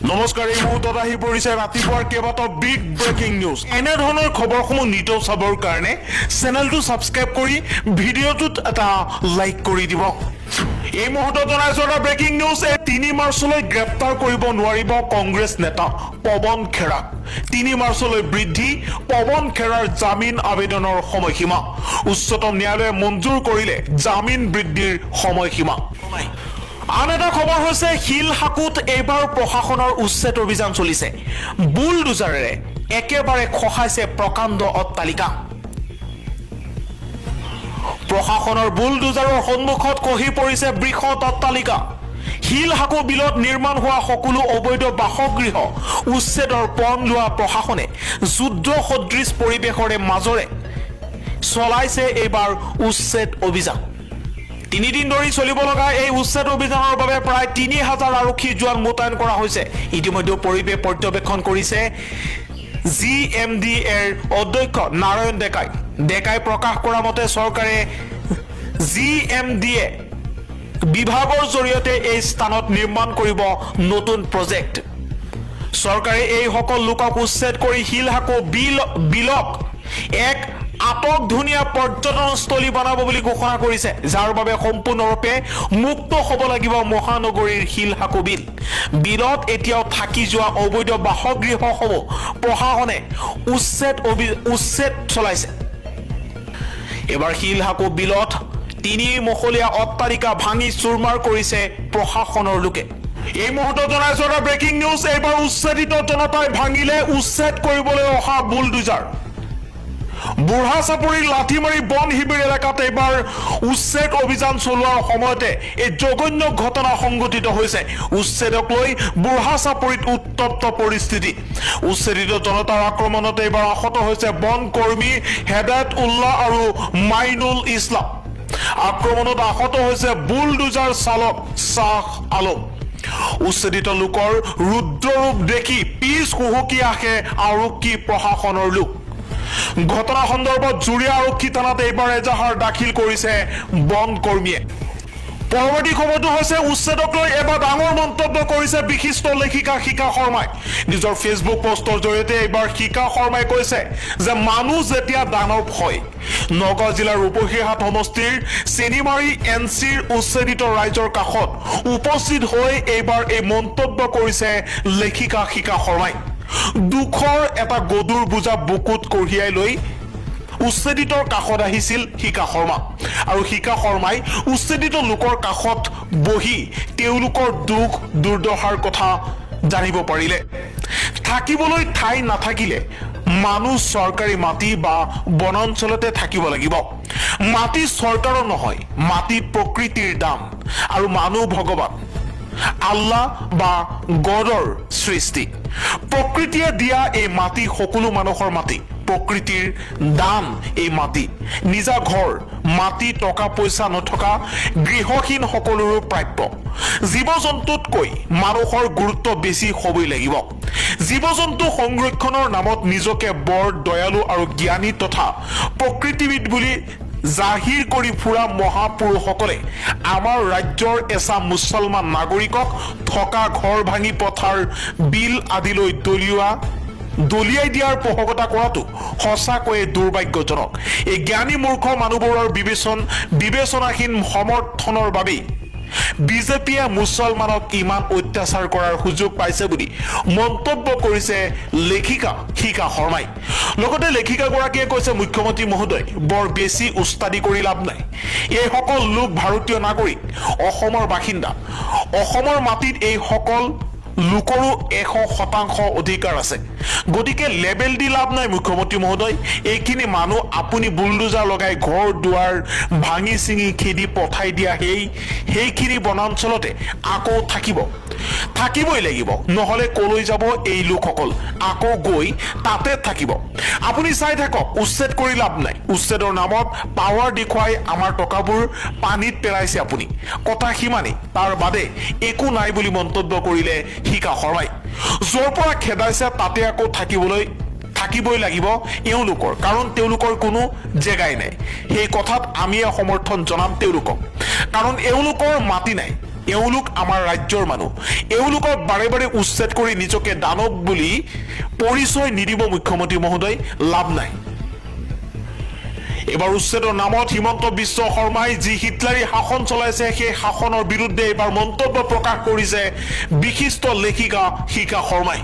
নমস্কাৰ, এই মুহূৰ্তত আহি পৰিছে ৰাতিপুৱাৰ কেইবাটাও বিগ ব্ৰেকিং নিউজ। এনেধৰণৰ খবৰসমূহ নিতৌ চাবৰ কাৰণে চেনেলটো ছাবস্ক্ৰাইব কৰি ভিডিঅ'টোত এটা লাইক কৰি দিব। এই মুহূৰ্তত জনাইছো এটা ব্ৰেকিং নিউজ। এই 3 মাৰ্চলৈ গ্ৰেপ্তাৰ কৰিব নোৱাৰিব কংগ্ৰেছ নেতা পৱন খেৰাক। 3 মাৰ্চলৈ বৃদ্ধি পৱন খেৰাৰ জামিন আবেদনৰ সময়সীমা। উচ্চতম ন্যায়ালয়ে মঞ্জুৰ কৰিলে জামিন বৃদ্ধিৰ সময়সীমা। আন এটা খবৰ হৈছে শিলসাঁকোত এইবাৰ প্ৰশাসনৰ উচ্ছেদ অভিযান চলিছে। বুলডোজাৰেৰে একেবাৰে খহাইছে প্ৰকাণ্ড অট্টালিকা। প্ৰশাসনৰ বুলডোজাৰৰ সন্মুখত খহি পৰিছে বৃহৎ অট্টালিকা। শিলসাঁকো বিলত নিৰ্মাণ হোৱা সকলো অবৈধ বাসগৃহ উচ্ছেদৰ পণ লোৱা প্ৰশাসনে যুদ্ধ সদৃশ পৰিৱেশৰে মাজৰে চলাইছে এইবাৰ উচ্ছেদ অভিযান। তিনিদিন ধৰি চলিব লগা এই উচ্ছেদ অভিযানৰ বাবে প্ৰায় 3000 আৰক্ষী জোৱান মোতায়েন কৰা হৈছে। ইতিমধ্যে পৰিৱেশ পৰ্যবেক্ষণ কৰিছে জি এম ডি এৰ অধ্যক্ষ নাৰায়ণ ডেকাই। ডেকাই প্ৰকাশ কৰা মতে চৰকাৰে জি এম ডি এ বিভাগৰ জৰিয়তে এই স্থানত নিৰ্মাণ কৰিব নতুন প্ৰজেক্ট। চৰকাৰে এইসকল লোকক উচ্ছেদ কৰি শিলসাঁকো বিলক এক আটক ধুনীয়া পৰ্যটনস্থলী বনাব বুলি ঘোষণা কৰিছে, যাৰ বাবে সম্পূৰ্ণৰূপে মুক্ত হ'ব লাগিব মহানগৰীৰ শিলসাঁকো বিল। বিলত এতিয়াও থাকি যোৱা অবৈধ বাসগৃহসমূহ প্ৰশাসনে উচ্ছেদ চলাইছে। এইবাৰ শিলসাঁকো বিলত 3 মহলীয়া অট্টালিকা ভাঙি চুৰমাৰ কৰিছে প্ৰশাসনৰ লোকে। এই মুহূৰ্তত জনাইছো এটা ব্ৰেকিং নিউজ। এইবাৰ উচ্ছেদিত জনতাই ভাঙিলে উচ্ছেদ কৰিবলৈ অহা বুলডোজাৰ। বুঢ়া চাপৰিৰ লাঠিমাৰী বন শিবিৰ এলেকাত এইবাৰ উচ্ছেদ অভিযান চলোৱাৰ সময়তে এই জঘন্য ঘটনা সংঘটিত হৈছে। উচ্ছেদক লৈ বুঢ়া চাপৰিত উত্তপ্ত পৰিস্থিতি। উচ্ছেদিত জনতাৰ আক্ৰমণত এইবাৰ আহত হৈছে বন কৰ্মী হেদায়ত উল্লাহ আৰু মাইনুল ইছলাম। আক্ৰমণত আহত হৈছে বুলডোজাৰ চালক শ্বাহ আলম। উচ্ছেদিত লোকৰ ৰুদ্ৰৰূপ দেখি পিছ হুহুকি আহে আৰক্ষী প্ৰশাসনৰ লোক। ঘটনা সন্দৰ্ভত জুৰীয়া আৰক্ষী থানাত এইবাৰ এজাহাৰ দাখিল কৰিছে বন কৰ্মীয়ে। পৰৱৰ্তী খবৰটো হৈছে উচ্ছেদক লৈ এবাৰ ডাঙৰ মন্তব্য কৰিছে বিশিষ্ট লেখিকা শিখা শৰ্মাই। নিজৰ ফেচবুক পোষ্টৰ জৰিয়তে এইবাৰ শিখা শৰ্মাই কৈছে যে মানুহ যেতিয়া দানৱ হয়। নগাঁও জিলাৰ ৰূপহীহাট সমষ্টিৰ চেনিমাৰী এন চিৰ উচ্ছেদিত ৰাইজৰ কাষত উপস্থিত হৈ এইবাৰ এই মন্তব্য কৰিছে লেখিকা শিখা শৰ্মাই। দুখৰ এটা গধুৰ বোজা বুকুত কঢ়িয়াই লৈ উচ্ছেদিতৰ কাষত আহিছিল শিখা শৰ্মা। আৰু শিখা শৰ্মাই উচ্ছেদিত লোকৰ কাষত বহি তেওঁলোকৰ দুখ দুৰ্দশাৰ কথা জানিব পাৰিলে। থাকিবলৈ ঠাই নাথাকিলে মানুহ চৰকাৰী মাটি বা বনাঞ্চলতে থাকিব লাগিব। মাটি চৰকাৰৰ নহয়, মাটি প্ৰকৃতিৰ দান আৰু মানুহ ভগৱান আল্লাহ বা গডৰ সৃষ্টি। প্ৰকৃতিয়ে দিয়া এই মাটি সকলো মানুহৰ মাটি, প্ৰকৃতিৰ দান এই মাটি। নিজা ঘৰ মাটি টকা পইচা নথকা গৃহহীন সকলোৰো প্ৰাপ্য। জীৱ জন্তুতকৈ মানুহৰ গুৰুত্ব বেছি হ'বই লাগিব। জীৱ জন্তু সংৰক্ষণৰ নামত নিজকে বৰ দয়ালু আৰু জ্ঞানী তথা প্ৰকৃতিবিদ বুলি জাহিৰ কৰি ফুৰা মহাপুৰুষসকলে আমাৰ ৰাজ্যৰ এচাম মুছলমান নাগৰিকক থকা ঘৰ ভাঙি পথাৰ বিল আদিলৈ দলিয়াই দিয়াৰ পোষকতা কৰাটো সঁচাকৈয়ে দুৰ্ভাগ্যজনক। এই জ্ঞানী মূৰ্খ মানুহবোৰৰ বিবেচনাহীন সমৰ্থনৰ বাবেই বিজেপিয়ে মুছলমানক ইমান অত্যাচাৰ কৰাৰ সুযোগ পাইছে বুলি মন্তব্য কৰিছে লেখিকা শিখা শৰ্মাই। লগতে লেখিকাগৰাকীয়ে কৈছে, মুখ্যমন্ত্ৰী মহোদয়, বৰ বেছি উস্তাদি কৰি লাভ নাই। এইসকল লোক ভাৰতীয় নাগৰিক, অসমৰ বাসিন্দা। অসমৰ মাটিত এইসকল লোকৰো 100% অধিকাৰ আছে। গতিকে লেবেল দি লাভ নাই মুখ্যমন্ত্ৰী মহোদয়। এইখিনি মানুহ আপুনি বুলডোজাৰ লগাই ঘৰ দুৱাৰ ভাঙি চিঙি খেদি পঠাই দিয়া সেইখিনি বনাঞ্চলতে আকৌ থাকিবই লাগিব। নহ'লে কলৈ যাব এই লোকসকল? আকৌ গৈ তাতে থাকিব। আপুনি চাই থাকক, উচ্ছেদ কৰি লাভ নাই। উচ্ছেদৰ নামত পাৱাৰ দেখুৱাই আমাৰ টকাবোৰ পানীত পেলাইছে আপুনি। কথা সিমানেই, তাৰ বাদে একো নাই বুলি মন্তব্য কৰিলে শিখা শৰ্মাই। য'ৰ পৰা খেদাইছে তাতে আকৌ থাকিবই লাগিব এওঁলোকৰ, কাৰণ তেওঁলোকৰ কোনো জেগাই নাই। সেই কথাত আমিয়ে সমৰ্থন জনাম তেওঁলোকক, কাৰণ এওঁলোকৰ মাটি নাই। এওঁলোক আমাৰ ৰাজ্যৰ মানুহ, এওঁলোকক বাৰে বাৰে উচ্ছেদ কৰি নিজকে দানৱ বুলি পৰিচয় নিদিব মুখ্যমন্ত্ৰী মহোদয়, লাভ নাই। এবাৰ উচ্ছেদৰ নামত হিমন্ত বিশ্ব শৰ্মাই যি হিটলাৰী শাসন চলাইছে, সেই শাসনৰ বিৰুদ্ধে এইবাৰ মন্তব্য প্ৰকাশ কৰিছে বিশিষ্ট লেখিকা শিখা শৰ্মাই।